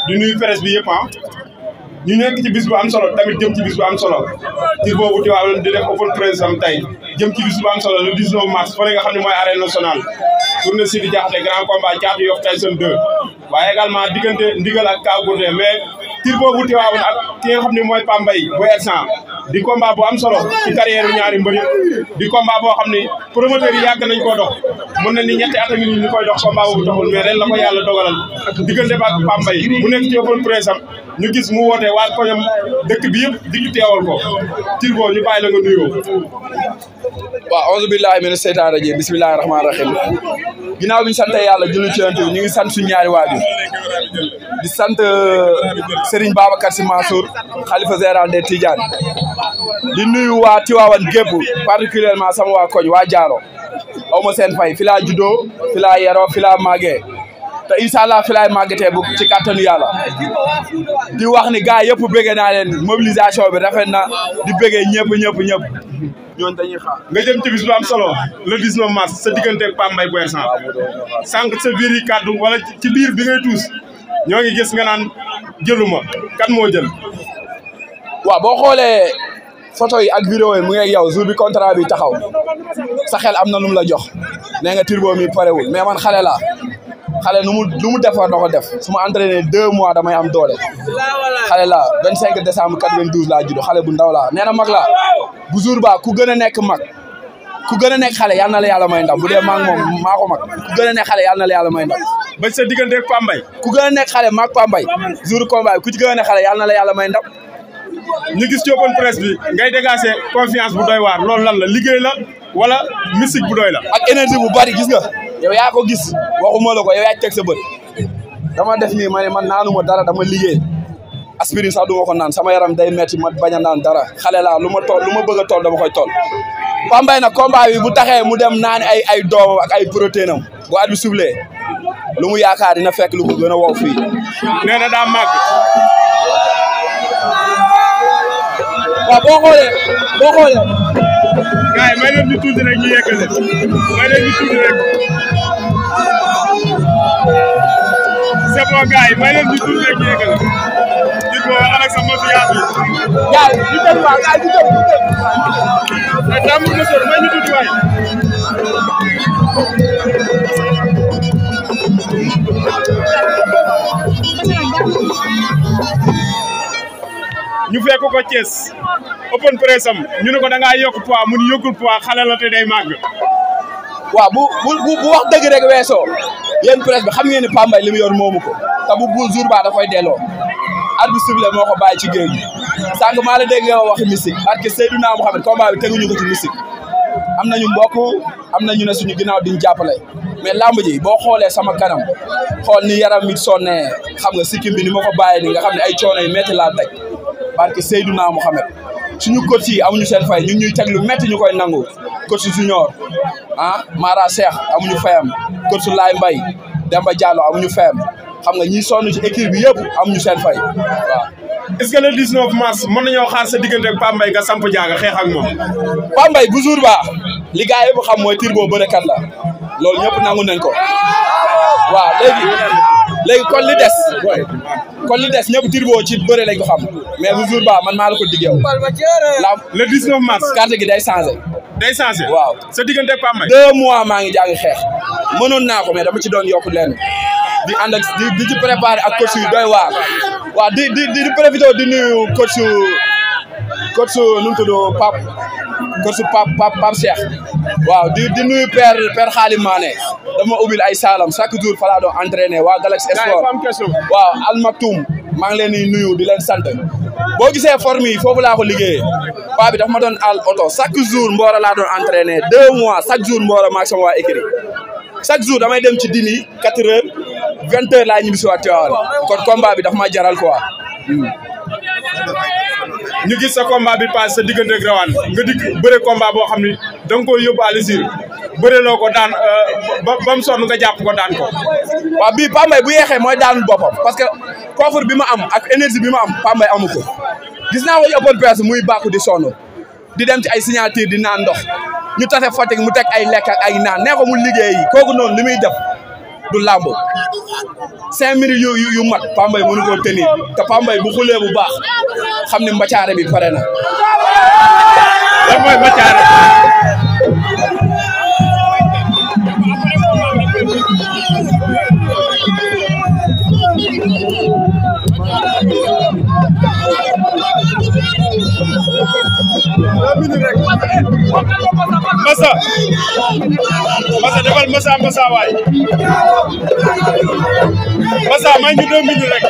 di nuyu presse bi yëpp ñu nekk ci bis bu am solo tamit jëm ci bis bu am solo ci boobu Tivaouane di def open presse am tey jëm ci bis bu am solo le 19 mars fële nga xam ne mooy arène nationale tournée Sidi Diakhaté grand combat Thiatou Yoff Tyson 2 waaye également diggante ndigal ak Kaw Gourdin mais tir boobu Tivaouane ak ki nga xam ne mooy Pape Mbaye bu Ersan di combat bu am solo ci carrière ñaari mbër di combat boo xam ne promoteur yi yàgg nañ koo dox mën na ni ñetti at a ngi ñu koy dox combat boobu taxul mais ren la ko yàlla dogalal diggante ba ak Pape Mbaye bu nekk ci open presse am ñu gis mu woote waa koñam dëkk bi yëpp di teewal ko tir boobu ñu bàyyi la nga nuyoo. waaw auzu billahi mina seytaani rajiim bismillahi rahmaani rahiim ginnaaw bi ñu sant yàlla julli ci Yonent bi ñu ngi sant suñu ñaari waajur di sant Serigne Babacar Sy Mansour xalifa général des Tidianes di nuyu waa Tivaouane gépp particulièrement sama waa koñ waa Jaaro aw ma seen fay fi laa juddoo fi laa yeroo fi laa màggee te incha allah fi laay màggatee bu ci kàttanu yàlla di wax ni gars yëpp bëggee naa leen mobilisation bi rafet na di bëggee ñëpp ñooñu dañuy xaar. nga jëm ci bis bu am solo le 19 mars sa diggante ak Pape Mbaye bu Ersan sànq sa biir yi kàddu wala ci biir bi ngay tuus ñoo ngi gis nga naan jëluma kan moo jël. waaw boo xoolee photo yi ak vidéo yi mu ngi ak yow jour bi contrat bi taxaw sa xel am na lu mu la jox nee nga turbo mi parewul mais man xale laa xale lu mu def war na ko def su ma entraîné 2 mois damay am doole xale laa 25 décembre 92 laa judd xale bu ndaw laa nee na mag laa bu jour ba ku gën a nekk mag ku gën a nekk xale yal na la yàlla may ndam bu dee maa ngi moom maa ko mag ku gën a nekk xale yal na la yàlla may ndam. ba sa diggante ak Pape Mbaye ku gën a nekk xale maag Pape Mbaye jour combat bi ku ci gën a nekk xale yal na la yàlla may ndam. ñu gis ci open presse bi ngay dégager confiance bu doy waar loolu lan la liggéey la wala mystique bu doy la. ak énergie bu bari gis nga yow yaa ko gis waxuma la ko yow yaa teg sa bët dama def nii man naanuma dara dama liggéey aspirine sax du ma ko naan sama yaram day metti ma bañ a naan dara xale laa lu ma bëgg a toll dama koy toll. Pape Mbaye nag combat bi bu taxee mu dem naan ay doomam ak ay protéine am bu at bi soufflé lu mu yaakaar dina fekk lu ko gën a wow fii. nee na daa màgg. waaw boo xoolee. gars yi may leen ñu tuuti rek ñu yeggale may leen ñu tuuti rek. c'est bon gars yi may leen ñu tuuti rek ñu yeggale. di ko Alex sama fiyaat bi. gars yi ñu tëj waaw gars yi ñu tëj. daa mun na sori may ñu tuuti waay. ñu fekk ko Thiès open press am ñu ne ko da ngaa yokk poids mu ni yokkul poids xale la te day màgg. waaw bu wax dëgg rek weesoo yéen presse bi xam ngeen ni Pape Mbaye li mu yor moomu ko te bu jour ba da koy delloo arbitre sifflé moo ko bàyyi ci géew gi sànq maa la dégg nga waxi mystique parce que Seydina Mouhamed combat bi teguñu ko ci mystique am nañu mbokk am nañu ne suñu ginnaaw diñ jàppale mais lamb ji boo xoolee sama kanam xool ni yaram mi sonnee xam nga sikkim bi ni ma ko bàyyi ni nga xam ne ay coono yu métti laa daj parce que Seydina Mouhamed suñu coach yi amuñu seen fay ñu ñuy teg lu métti ñu koy nangu coach junior Mara Cheikh amuñu fayam coach Laay Mbaye Demba Diallo amuñu fayam xam nga ñi sonn ci équipe bi yëpp amuñu seen fay waaw. est-ce que le 19 mars mën nañoo xaar sa diggante ak Pape Mbaye nga samp jaaga xeex ak moom. Pape Mbaye bu jour ba li gars yëpp xam mooy Turbo bërekat la loolu ñëpp nangu nañ ko waaw léegi kon li des ñëpp Turbo ci bëre lañ ko xam mais bu jour ba man maa la ko diggeew le 19 mars carte gi day changé. day changé waaw sa diggante ak Pape Mbaye 2 mois maa ngi jàngi xeex mënoon naa ko mais dama ci doon yokk leen di ànd ak di ci préparé ak coach yu doy waar waaw di profité di nuyu coach nu mu tudd Pape Cheikh waaw di nuyu père Xaalim Mané dama ubbil ay saalam chaque jour fa laa doon entraîné waa Galaxy Sport waaw Al Maktoum maa ngi leen di nuyu di leen sant boo gisee forme yi foofu laa ko liggéeyee paa bi dafa ma doon al oto chaque jour Mboro laa doon entraîné 2 mois chaque jour Mboro maag sama waa écrit chaque jour damay dem ci dini 4 heures 20 heures laa ñibbi si waat Tivaouane kon combat bi dafa ma jaral quoi. ñu gis sa combat bi passe sa diggante ak Rawane nga dikk bëre combat boo xam ni da nga koy yóbbu alisir bëre loo ko daan ba mu sonn nga jàpp ko daan ko. waaw bii Pape Mbaye bu yeexee mooy daanul boppam parce que coffre bi ma am ak énergie bi ma am Pape Mbaye amu ko gis naa ko open presse muy bàkku di sonn di dem ci ay signature di naan ndox ñu tase Fatick mu teg ay lekk ak ay naan nee ko mu liggéeyi kooku noonu li muy def du làmb 5 minutes yu mat Pape Mbaye mënu koo tenir te Pape Mbaye bu xulee bu baax xam ne mbacaare bi pare na. lan mooy mbacaare. Massa defal Massa waay Massa may ñu 2 minutes rek.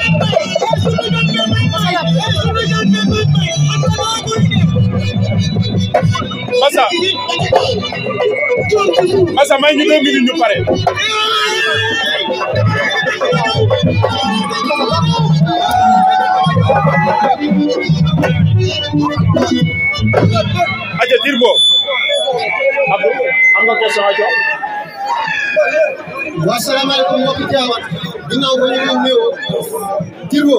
Massa may ñu 2 minutes ñu pare. aja Turbo am nga question ajo. Wa salaamaaleykum mbokki Tivaouane ginnaaw ba ñu leen nuyoo Turbo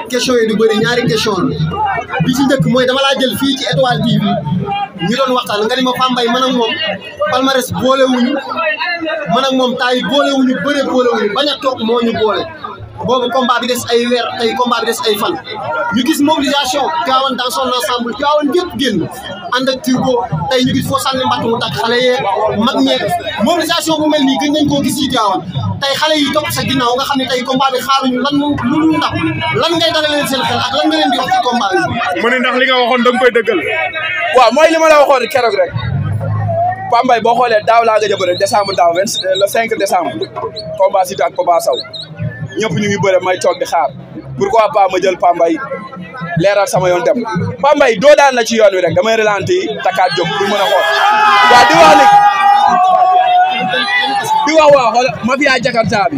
question yi du bëri ñaari question la bi ci njëkk mooy dama laa jël fii ci Étoile TV ñu doon waxtaan nga ni ma Pape Mbaye man ak moom palmarès boolewuñu man ak moom taay boolewuñu bëre boolewuñu bañ a toog moo ñu boole boobu combat bi des ay weer tey combat bi des ay fan ñu gis mobilisation Tivaouane dans son ensemble Tivaouane gépp génn ànd ak Turbo tey ñu gis foo sànni mbatt mu tak xale yeeg mag ñeeg mobilisation bu mel nii gën nañ koo gis ci Tivaouane tey xale yi topp sa ginnaaw nga xam ne tey combat bi xaaruñu lan moom lu dul ndax lan ngay dalal leen seen xel ak lan nga leen di wax ci combat bi. mu ne ndax li nga waxoon da nga koy dëggal. waaw mooy li ma la waxoon keroog rek Pape Mbaye boo xoolee daaw laa gëj a bëre décembre daaw le 5 décembre combat Siteu ak Papa Sow ñëpp ñu ngi bëre may toog di xaar pourquoi pas ma jël Pape Mbaye leeral sama yoon dem Pape Mbaye doo daan na ci yoon wi rek damay ralenti takkaat jóg pour mën a xool waaw di wax ni di wax waa xoolal mafia Jakarta bi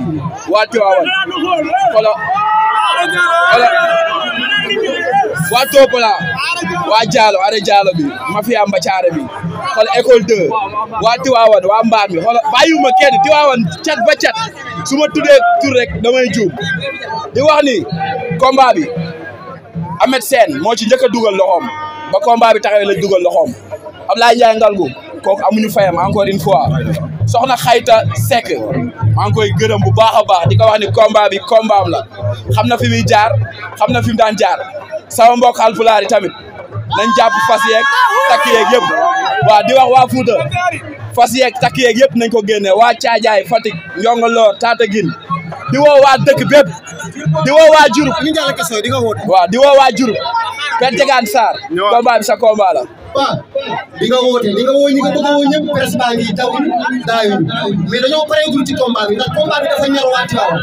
waa Tivaouane xoolal waa Topola waa Diallo are Diallo bi mafia Mbacaare bi xoolal école 2 waa Tivaouane waa Mbaar mi xoolal bàyyiwuma kenn Tivaouane cat ba cat su ma tuddee tur rek damay juum di wax ni combat bi Ahmed Sène moo ci njëkk a dugal loxoom ba combat bi taxawee la dugal loxoom Ablaye Ndiaye Ngalgu kooku amuñu fayam encore une fois soxna Xayta Seck maa ngi koy gërëm bu baax a baax di ko wax ni combat bi combat am la xam na fi muy jaar xam na fi mu daan jaar sama mbokk Alpulaar yi tamit nañ jàpp fas yeeg takk yeeg yëpp waaw di wax waa Fuuta fas yeeg takk yeeg yëpp nañ ko génne waa Caajaay Fatick Njongoloor Tataguine di woo waa dëkk bépp di woo waa Diouroup waaw di woo waa Diouroup Père Diegane Sarr combat bi sa combat la waaw di nga woote ñi nga bëgg a woo ñëpp presse baa ngi taw daayuñu mais dañoo pareegul ci combat bi ndax combat bi dafa ñor waa Tivaouane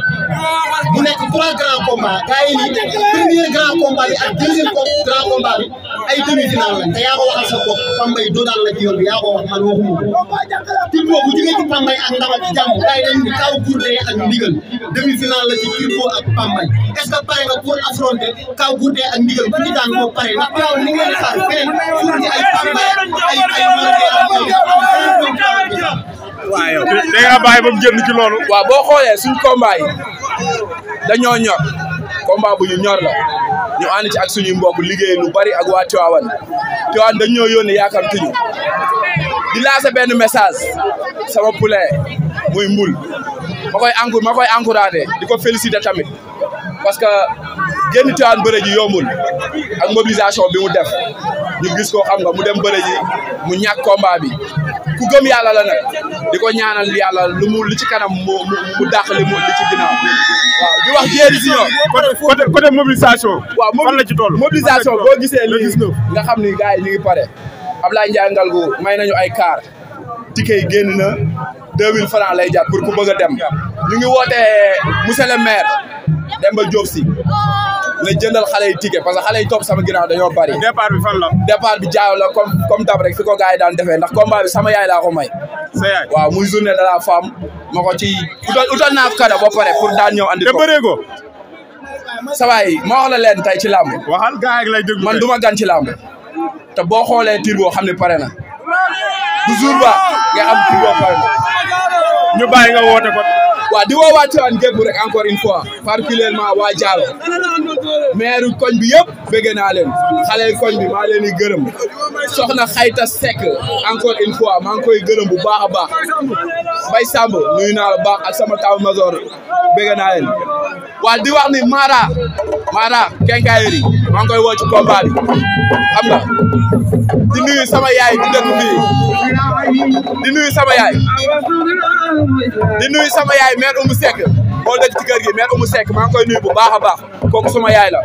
mu nekk 3 grands combats gars yi ni premier grand combat bi ak deuxième grand combat bi ay demi-finale lañ te yaa ko waxal sa bopp Pape Mbaye doo daan la ci yoon bi yaa ko wax man waxuma Turbo bu jógee ci Pape Mbaye ak ndam ak jàmm gars yi dañ ni kaw Gourdin ak ndigal demi-finale la ci Turbo ak Pape Mbaye est-ce que pare nga pour affronter kaw Gourdin ak ndigal ku ci daan moo pare ndax yow ni ngeen di xaar feneen waaw yow da nga bàyyi ba mu génn ci loolu. waaw boo xoolee suñ combat yi dañoo ñor combat bu ñu ñor la ñu ànd ci ak suñuy mbokk liggéey lu bari ak waa Tivaouane dañ ñoo yónni yaakamtuñu di lancer benn message sama poulain muy Mbul ma koy encouragé di ko féliciter tamit parce que génn Tivaouane bëre ji yombul ak mobilisation bi mu def ñu gis ko xam nga mu dem bëre ji mu ñàkk combat bi ku gëm yàlla la nag di ko ñaanal yàlla lu ci kanam mu dàq li ci ginnaaw waaw di wax jéeri si ñoom côté mobilisation waaw fan la ci toll mobilisation boo gisee lii nga xam ni gars yi ñu ngi pare Ablaye Ndiaye Ngalgu may nañu ay car ticket yi génn na 2000 francs lay jar pour ku bëgg a dem ñu ngi woote monsieur le maire Demba Diop si na jëndal xale yi ticket parce que xale yi topp sama ginnaaw dañoo bari. départ bi fan la. départ bi jaaw la comme dab rek fi ko gars yi daan defee ndax combat bi sama yaay laa ko may. sa yaay waaw muy journée de la femme ma ko ci utal naa ko kada ba pare pour daan ñëw andi ko. te bëree ko. sa waay ma wax la leen tey ci làmb. waxal gars yi lay déglu man du ma gan ci làmb te boo xoolee Turbo xam ne pare na bu jour ba nga am Turbo pare na. ñu bàyyi nga woote ko. waaw di woo waa Tivaouane gépp rek encore une fois particulièrement waa Diallo maire koñ bi yëpp bëgg naa leen xale koñ bi maa leen di gërëm soxna Xayta Seck encore une fois maa ngi koy gërëm bu baax a baax Mbaye Samb nuyu naa la baax ak sama taw major bëgg naa leen waa di wax ni Mara Kenkayeri maa ngi koy woo ci combat bi xam nga di nuyu sama yaay di dëkk fii di nuyu sama yaay mère Oumou Seck moo dëkk ci kër gi mère Oumou Seck maa ngi koy nuyu bu baax a baax kooku suma yaay la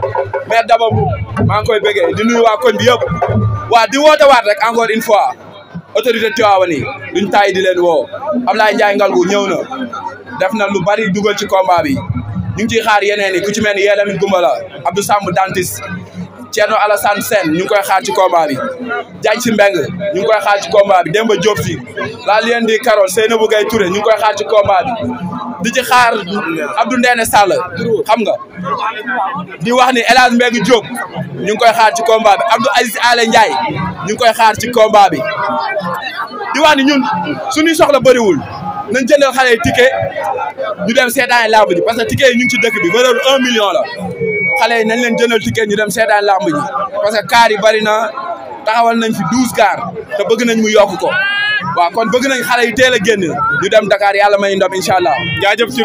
mère Daba Mbou maa ngi koy bëggee di nuyu waa koñ bi yëpp waa di woote waat rek encore une fois autorité Tivaouane yi duñ taay di leen woo Ablaye Ndiaye Ngalgu ñëw na def na lu bari dugal ci combat bi ñu ngi ciy xaar yeneen yi ku ci mel ni Yélamine Goumbala Abdou Samb dentiste Thierno Alassane Sène ñu ngi koy xaar ci combat bi Diagne si Mbeng ñu ngi koy xaar ci combat bi Demba Diop si la lien di Carole Seynabou Gaye Touré ñu ngi koy xaar ci combat bi di ci xaar Abdou Ndene Sall xam nga di wax ni El Hadj Mbengue Diop ñu ngi koy xaar ci combat bi Abdou Aziz Ale Ndiaye ñu ngi koy xaar ci combat bi di wax ni ñun suñuy soxla bëriwul nañ jëndal xale yi ticket ñu dem seetaan lamb ji parce que ticket yi ñu ngi ci dëkk bi valeur 1 million la xale yi nañ leen jëndal ticket ñu dem seetaan lamb ji parce que car yi bari na taxawal nañ fi 12 car te bëgg nañ mu yokk ko waaw kon bëgg nañ xale yi teel a génn ñu dem Dakar yàlla may ndam incha allah jaajëf ci